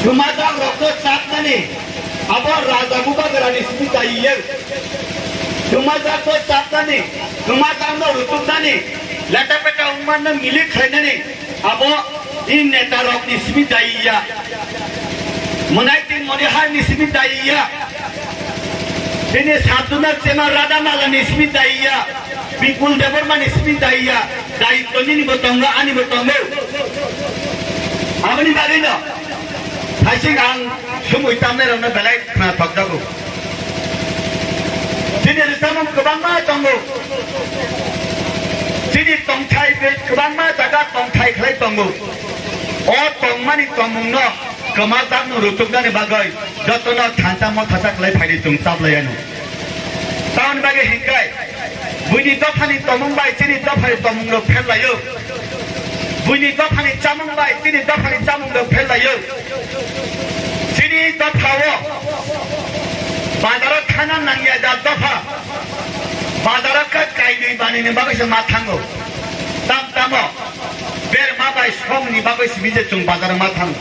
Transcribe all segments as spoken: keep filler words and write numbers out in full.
Kwmajak rokno chapnani abo raja bubagrani simi daiya. Kwmajak no chapnani, kwmajak no rutuknani, leta peta wngmanno milik khlainani abo i neta rokni simi daiya. Monai tin moni harni simi daiya. Bini Sabduna Chema Radha Malani simi daiya. Bipul Debbarmani simi daiya, dayitto nini bo tongo, ani bo tongo. Aboni bagwi no, thaising ang sumui tamnai rokno belai khna thokjago. Chini rwchapmung kwbangma tongo. Chini tongthai be kwbangma jaga tongthai khlai tongo. O tongmani tongmungno kwmajakno rutuknani bagwi jotono thansa mothasa khlai phaidi chwng chaplai ano. Tamoni bagwi hinkai, buini dophani tomung bai chini dophani tomung rok pherlaio. Buini dophani chamung bai chini dophani chamung rok pherlaio. Chini dophao bazaro thana nangya jat dopha. Bazaro kha kainwi manini bagwi se ma thango. Tam tamo berma bai somni bagwi simi je chwng bazaro ma thango.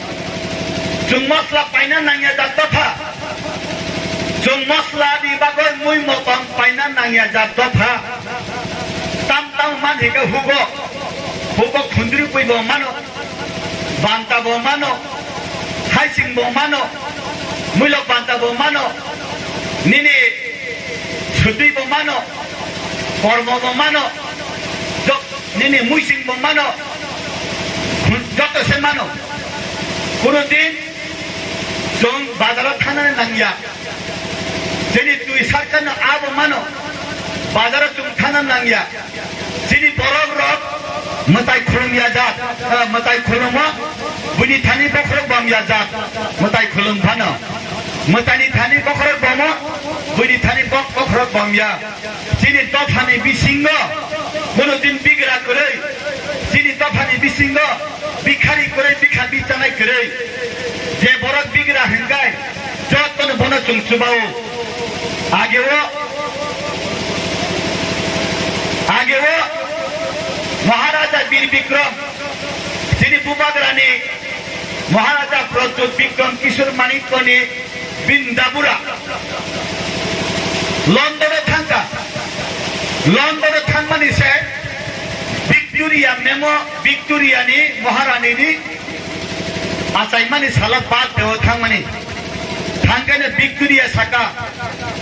Chwng mosla paina nangya jat dopha. Chwng mosla ni bagwi mui motom paina nangya jat dopha. Tam tam man hika hugo. Hugo khundri pui bo mano. Banta bo mano. Haising bo mano. Muilok banta bo mano. Nini sutwi bo mano. Kormo bo mano. Jok Nini muising bo mano, joto se mano. Kuno din chwng bazaro thanani nangya. Chini twi sarkar no abo mano. Bazaro chwng thana nangya. Chini borok rok mwtai khulum ya jat, eh, mwtai khulumo, buini thani bokhorok bam ya jat, mwtai khulum phano. Mwtaini thani bokhorok bamo, buini thani bok-, bokhorok bam ya. Chini dophani bisingo kuno din bigra kwrwi, chini dophani bisingo bikhari kwrwi, bikha bichanai kwrwi, je borok bigra hinkai, jotono bono chwng chubao. Ageo, ageo Maharaja Bir Bikram, chini bubagrani Maharaja Pradyut Bikram Kishore Manikyani Bindabura London o thangkha. London o thangmani se Victoria memo, Victoria ni Maharani ni achaimani salo birthday o thangmani. Thangkhe no Victoria saka,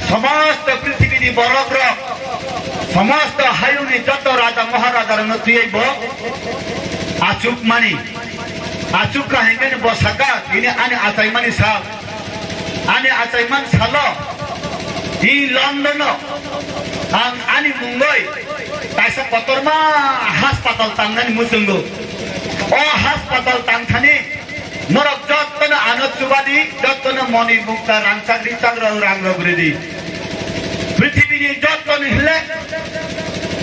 somosto prithibini borok rok, somosto hayungni joto raja maharaja rokno twiwi bo achukmani. Achukha hinkheno bo saka, tini ani achaimani sal. Ani achaiman salo, i London o ang ani mungwi kaisa kotorma haspatal tangnani muchungo. O haspatal tangthani norok jottono ano chubadi, jottono moni mukta rangchak richak rok rang rok ridi. Prithibini jottoni hile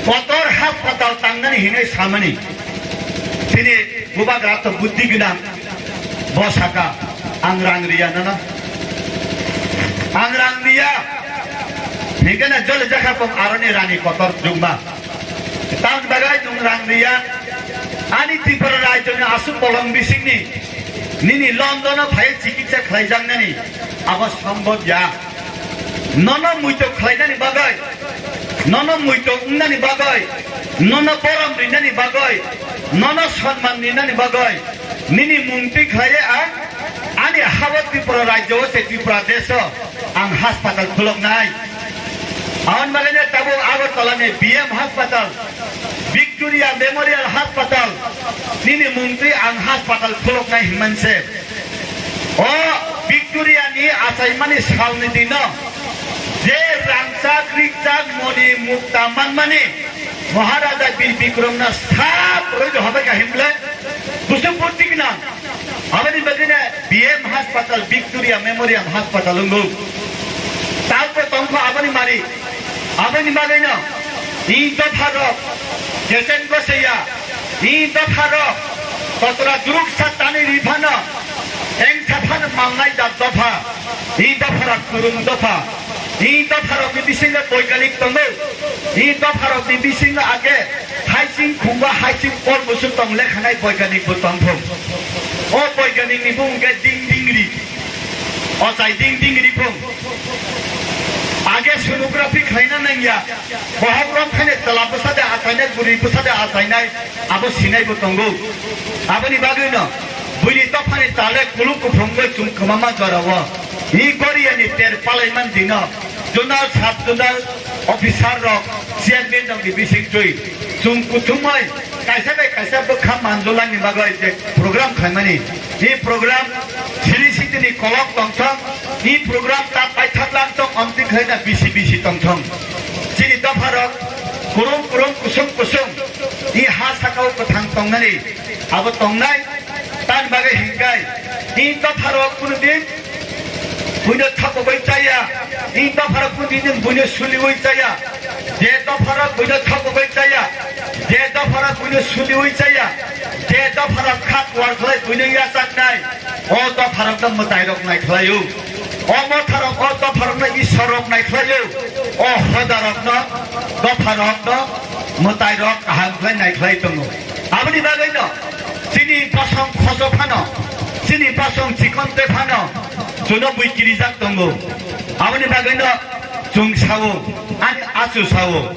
kotor haspatal tangnani hinwi samani. Chini Bubagra to buddhi gwnang. Bo saka, "Ang rang riya nono. Ang rang riya." Hinkhe na jole jakha pong aroni rani kotor jumba. Tamoni bagwi nwng rang riya. Ani Tripura rajyoni aswk bolong bisingni nini London o phai chikitsa khlaijaknani abo sombhob ya. Nono muitok khlainani bagwi, nono muitok wngnani bagwi, nono borom rinani bagwi, nono sonman rinani bagwi, nini mung twi khlaiwi ang ani habo Tripura rajyo o se Tripura desh o ang haspatal khuloknai. Aboni bagwino tabuk Agartala ni B M haspatal, Victoria Memorial Hospital nini mung twi ang hospital khuloknai hinmani se. O Victoria ni achaimani salni dino je rangchak rikchak moni mukta manmani Maharaja Bir Bikram no sap roi doha bai kahim le busuk purti gwnang. Aboni bagwi no B M hospital, Victoria Memorial Hospital wngo. Talpo tongkho aboni mari. Aboni bagwi no i dopha rok, Jason Gosaiya, i dopha rok, kotora duruk sa tani ri phano, eng sa phano malnai da dopha, i dopha rok kurung dopha. I dopharokni bisingo boiganik tongo. I dopharokni bisingo age haising khungba haising por musu tong lekhanai boiganik bo tong thung. O boiganikni bung khe ding ding ri. Ochai ding ding riphung. Age sonography khlaina nangya. Bohok rok khaine chwla bwsade achainai, bwrwi bwsade achainai, abo sinaibo tongo. Aboni bagwino buini dophani tale kuluk kuphungwi chwng kwmama jorao. Ni Koreani ter palaiman dino. Zonal, sub zonal officer rok, chairman rokni bisingtwi chwng kuthumwi kaisa bai kaisa bwkha manjulani bagwi je program khlaimani. Ni program siri sitini kolok tongthong, ni program ta paithak lang tong omtwi khlaina bisi bisi tongthong. Chini dopharok kurum kurum kusung kusung ni ha sakao kwthang tongnani abo tongnai. Tan bagwi hinkai, ni dopharok kunu din buino thapogwi chaya, ni dopharok kunu din buino suliwi chaya, je dopharok buino thapogwi chaya, je dopharok buino suliwi chaya, je dopharok kha kuar khlai buino yachaknai, o dopharokno mwtairok naikhlaio, o motharok o dopharokno isorrok naikhlaio, o hodarokno dopharokno mwtairok kaham khlai naikhlai tongo. Aboni bagwino chini bosong khoso phano, chini bosong chikon te phano, chuno bui kirijak tongo. Aboni bagwino chwng sao, ani achu sao.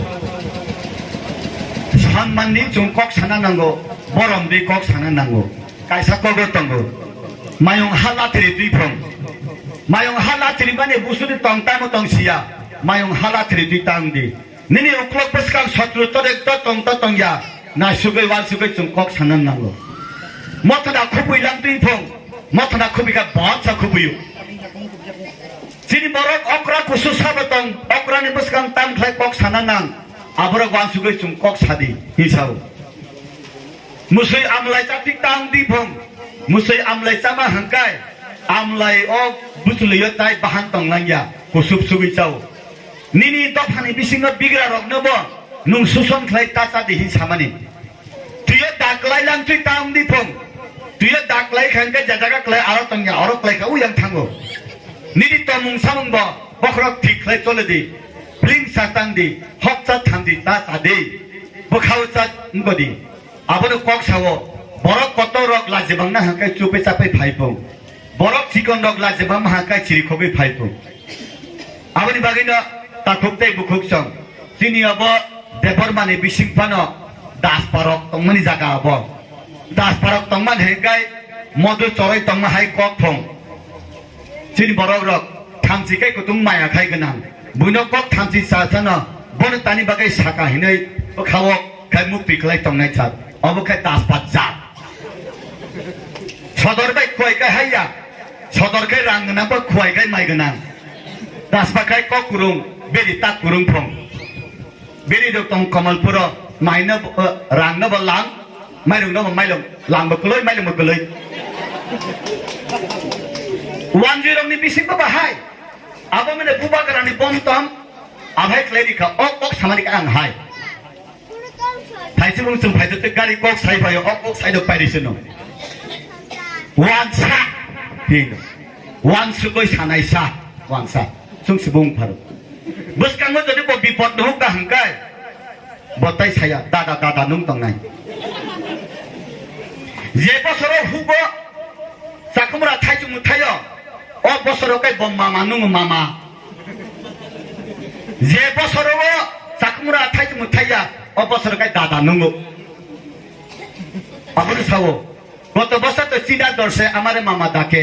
Sanmanni chwng kok sana nango, borom di kok sana nango. Kaisa kogo tongo. Mayung ha lathiri twi phong. Mayung ha lathiri mani busuri tong tamo tong siya. Mayung ha lathiri twi tang di. Nini uklok bwskang sotru todek to tong to tong ya. Naisugwi wansugwi chwng kok sana nango. Mothana khubui lang twi phong. Mothana khubui ka bahasa khubuiyo. Chini borok okra kusu sabo tong. Okrani bwskang tam khlai kok sana nang. Aborok wansugwi chwng kok sadi. Hisao. Musui amlai chapti tang di phong. Musui amlai chama hangkai. Amlai o buchulio tai bahan tong langya. Kusup sugwi chao. Nini dophani bisingo bigra rokno bo nung suson khlai ta cha di hin samani. Tuyo daklai lang twi tang di phong. Tuyo daklai khan ke jajaga klai aro tongya aro klai ka uyang thango. Nini tomung samung bo bokhorok thik khlai chole di. Pling sa tang di. Hok cha tham di ta cha di. Bwkhao cha ngo di. Abono kok sao, borok kotor rok lajibang na hangkai chupe chapai phai pung. Borok chikon rok lajibang ma hangkai chiri khogwi phai pung. Aboni bagwino takhuk tei bukhuk song. Chini abo Debbarmani bising phano dasparok tongmani jaga abo. Dasparok tongmani hangkai modu choroi tongma hai kok phung. Chini borok rok thamchi kai kutung maya khai gwnang. Buino kok thamchi cha chano, bono tani bagwi saka hinwi bwkhao khai mukti khlai tongnai cha. Obo khai daspat jat. Sodor bai koi kai haiya. Sodor khai rang gwnang bo khuai khai mai gwnang. Daspa khai kok kurung, beri tak kurung phong. Bini dok tong Kamalpuro, maino, eh, rangno bo lang, mairungno bo mailung, lang bo kwlwi, mailung bo kwlwi. Wanjwi rokni bisingo bahai, abo mene bubagrani bom tom, abai khlai rikha, ok, ok, samani ka ang hai. Thaisubung chwng phaito tei gari kok sai phaio, ok, ok, sai dok pairi sino. Wansa, hino. Wansugwi sanaisa, wansa. Chwng subung pharo. Bwskango jodi bo bipod nuhuk da hwnkhe, bo tai saya, dada, dada nung tongnai. Je bosoro hugo, chakhumra thaichung thaio, o bosoro kai bo mama nung mama. Je bosoro o chakhumra thaichung thaiya, o bosoro kai dada nungo. Aboni sao, গত বছর তো চিনা দর্শে আমারে মামা ডাকে,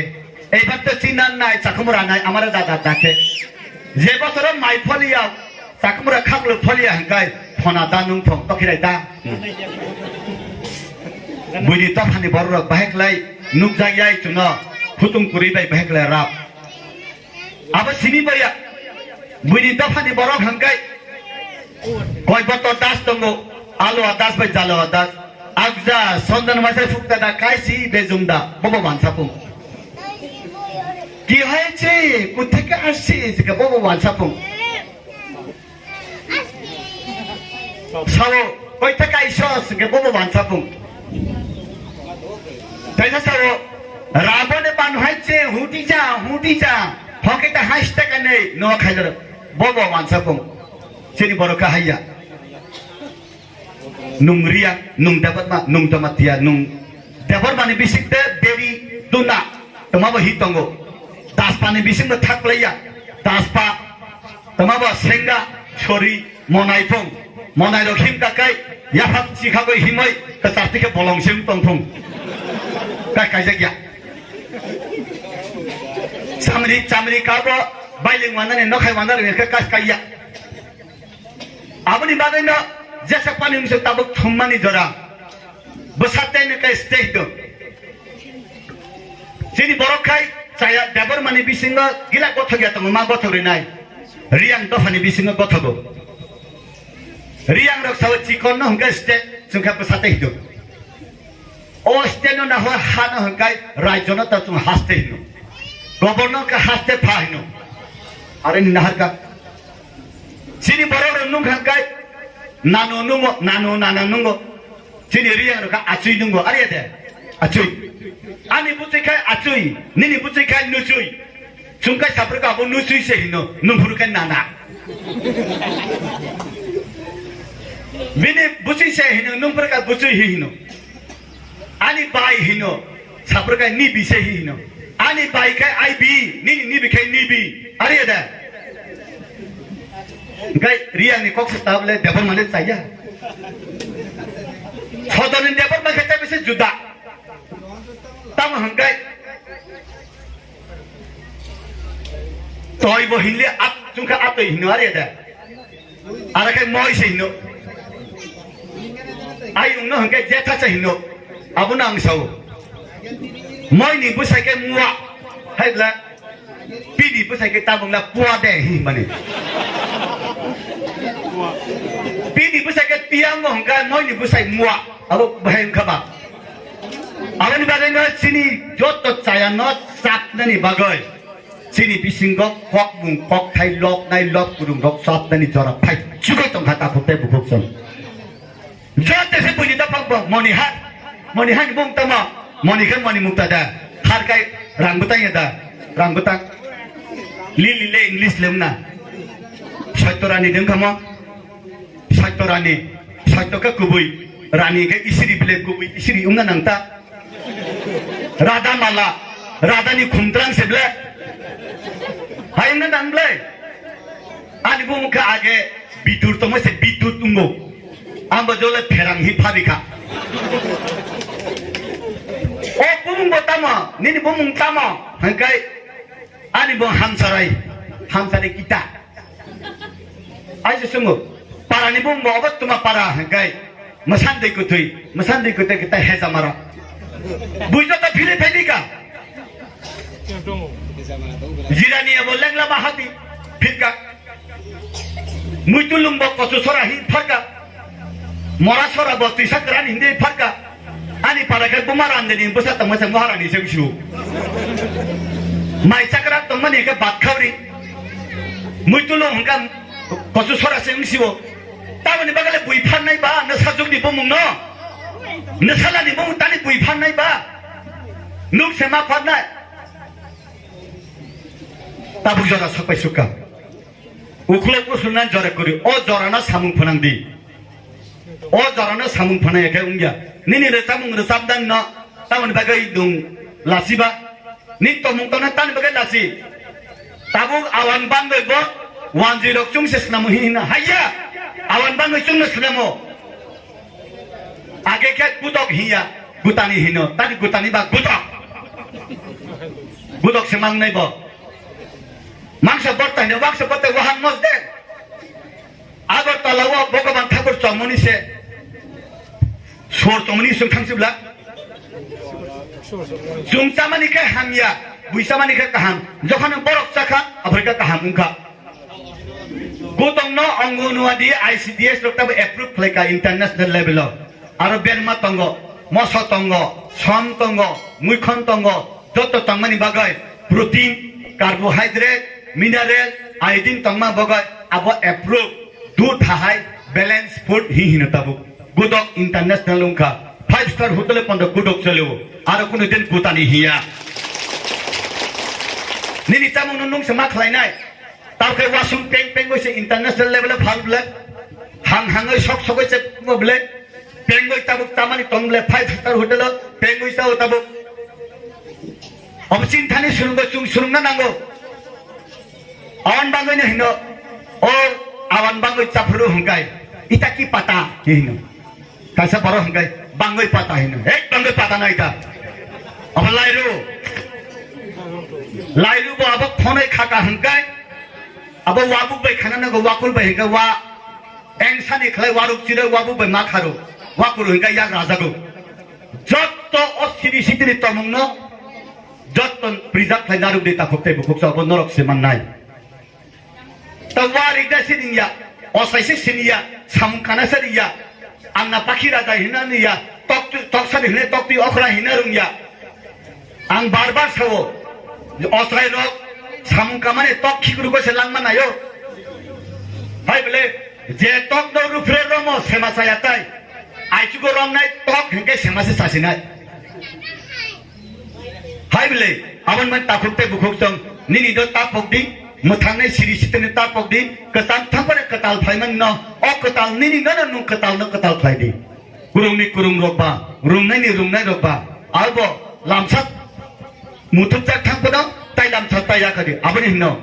এইবার তো চিনার নাই, চাকুমরা নাই, আমারে দাদা ডাকে। যে বছর মাই ফলিয়া, চাকুমরা খাগলো ফলিয়া হংকাই, ফনা দা নুং ফং, তখিরাই দা। Buini dophani borok rok bahai khlai nukjak yai chuno, khutung kwrwi bai bahai khlai rap. Abo simi baya. Buini dophani borok hangkai. Koi boto das tongo. Alo das bai jalo das. Agja sondan masai fukta da kaisi bejum da. Bobo wansa pung. Ki hoyche? Kutheke aschi? Jika bobo wansa pung. Sao, koi ta kaisos? Hingke bobo wansa pung. Taisa sao, Rabone ban hai che, huti ja, huti ja. Hoke ta hai sta ka nei, no khailor. Bobo wansa pung. Chini borok ka haiya. Nung riya, nung dabatma, nung damatia, nung dabarmani bisik te beri duna. Toma bo hi tongo. Daspa ni bising bo thak lai ya. Daspa, tama bo senga, sori, monai phung, monai rok him ka kai, yaphak chikha goi himoi, kwchar tikhe bolong sim tong phung. Kai kaijak ya. Chamri, chamri ka bo, bailing wanani, nokhai wanani, ka kai ya. Aboni bagwi no jesa pani mse tabuk thummani jora. Bwsa tei no kai stage do. Chini borok khai chaya Debbarmani bisingo gila gothok ya tongo, ma gothok rinai. Riyang dophani bisingo gothogo. Riyang rok sawi chikon no hwnkhe stage chwngkha bwsa tei do. O state no nahor ha no hwnkhe rajyo no ta chwng haste hino. Governor ka haste pha hino. Are ni nahar ka. Chini borok rok nung hwnkhe nano nungo, nano nana nungo. Chini riyang rok ka achui nungo. Are de. Achui. Ani buchwi khai achui, nini buchwi khai nuchui. Chwng kai saprwk abo nuchui se hino, nungphuru kai nana. Bini buchui se hino, nungphuru kai buchui hi hino. Ani bai hino, saprwk kai nibi se hi hino. Ani bai kai I B, nini nibi kai nibi. Ari ada. Kai Riyang ni kok se tabule Debbarma le chaya. Sodor ni Debbarma khai tabise juda. Tamo hwnkhe toi bo hinle at chungkha atoi hino are da. Ara khe moi se hino. Ai ungno hwnkhe jetha se hino. Abono ang sao. Moi ni bwsai khe mua. Hai bla. Pini bwsai khe tabuk na pua de hi mani. Pini bwsai khe piyango hwnkhe moi ni bwsai mua. Abo bahai wngkha ba. Aboni bagwi no chini joto chaya no chapnani bagwi chini bisingo kokmung kokthai loknai lok kwrwng rok chapnani jora phai chugwi tongkha takhuk tei bukhuk chwng. Joto se buini dophang bo Monihar, Monihar ni bung tamo, Moni khe Moni mukta da, har kai rang bwtang ya da, rang bwtang. Lili le English lemna. Saityo rani deng khamo. Saityo rani, saityo khe kubui, rani khe isiri bile kubui, isiri wngna nang ta. Rada mala, rada ni khumtrang se ble. Hai wngna nang ble. Ani bumung khe age bidur tongma se bidut wngo. Ang bo jole pherang hi phabi kha. O bumung bo tamo, nini bumung tamo, hangkai ani bo hamsarai, hamsarai kita. Aise sungo, para ni bumung bo obo tuma para hangkai. Masan dei kutui, masan dei kutui kita heza mara. Bujo ta phile phedi ka. Jirani abo lengla bahati phirka. Muitulung bo kosu sora hi pharka. Mora sora bo tuisa kran hindi pharka. Ani para khe buma randeni bwsa tongma se moharani se wngsu. Mai chakra tongmani khe bat khauri. Muitulung hwnkha kosu sora se wngsiwo. Tamoni bagale bui pharnai ba, na sajukni bumung no. Na salani bumung tani bui pharnai ba. Nuk se ma pharnai. Tabuk jora sokpai sukha. Ukhulok usulna jora kuri. O jorano samung phanang di. O jorano samung phanai khe wngya. Nini rwchapmung rwchapdang no tamoni bagwi dong lasiba. Ni tomung tona tani bagwi lasi. Tabuk awan bangwi bo wanjwi rok chungse snamo hi hina. Haiya. Awan bangwi chungno snamo. Age khe gudok hiya. Gutani hino. Tani gutani ba gudok. Gudok se mangnai bo. Mangsa bortai no, mangsa bortai wahang mos de. Agartala o Bhagavan Thakur chongmani se. Sor chongmani sung thang sibla. Chung chamani khe hamya, bui chamani khe kaham. Jokhon borok chakha, aphai khe kaham wngkha. Gutong no Anganwadi I C D S rok tabo approve khlai ka international level o. Aro berma tongo, moso tongo, som tongo, muikhon tongo, joto tongmani bagwi protein, carbohydrate, mineral, iodine tongma bagwi abo approve dud hai balance food hi hino tabuk. Gudok international wngkha. Five star hotel e pondo gudok chalio. Aro kunu din gutani hiya. Nini chamung no nung se ma khlainai. Tao khe wasung peng peng se international level e phal ble. Hang hangoi sok sogoi se mo ble. Pengoi tabuk chamani tong ble five star hotel o pengoi chao tabuk. Obo chinthani swrwngwi chwng swrwngna nango. Awan bangwi no hino, o awan bangwi chaphuru hwnkhe, ita ki pata? Hi hino. Kaisa borok hwnkhe, bangwi pata hino. Hei, bangwi pata no ita. Abo lairu. Lairu bo abo khonai khaka hwnkhe, abo wabuk bai khana nango, wakul bai hwnkhe wa engsani khlai waruk chiroi wabuk bai ma kharu. Wakul hwnkhe yak rajago. Jotto o siri sitini tomungno, jotto preserve khlai narwk di takhuk tei bukhuk sa abo norok se mannai. Ta wa rikda se ringya, osai se siniya, samung kana se ringya, angna pakhi raja hina niya, tok, tok sani hine tok twi okra hina rungya. Ang bar bar sao, osai rok samung kamani tok khikrugo se langma nayo. Hai bele, je tok no rupre romo sema saya tai, aichugo romnai tok hingke sema se sasinai. Hai bele, abon man takhuk tei bukhuk song, nini do tapok di, mwthangnai siri sitini tapok di, kwcham thangpare kwtal phaimani no, o kwtal nini no no nung kwtal no kwtal khlai di. Kurungni kurung rok ba, rungnaini rungnai rok ba, albo lamsa muthupjak thangpano, tai lamsa tai yakadi, aboni hino.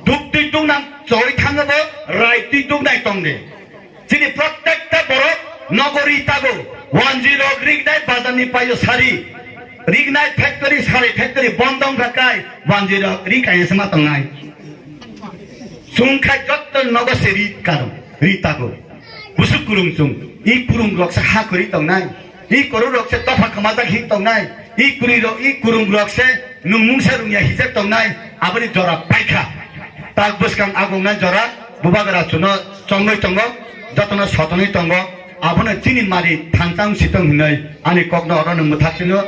Duk twi duk nang choi thangbo, rai twi duk nai tong de. Chini protekta borok nogo ri tago, wanjwi rok rinai bazar ni paio sari, rinai factory sari factory bondong kha kai, wanjwi rok ri kai se ma tongnai. Sung khai jotto nogo se ri karo, ri tago. Busuk kurung sung, i kurung rok se ha kori tongnai. I kurung rok se topha khamajak hi tongnai. I kuri rok, i kurung rok se nung mungsa rungya hijak tongnai. Aboni jora paikha. Tak bwskang agongnai jora bubagra chuno chongoi tongo, jotono sotoni tongo. Abono chini mari thansa wng si tong hinoi ani kokno oro no mwthak sino.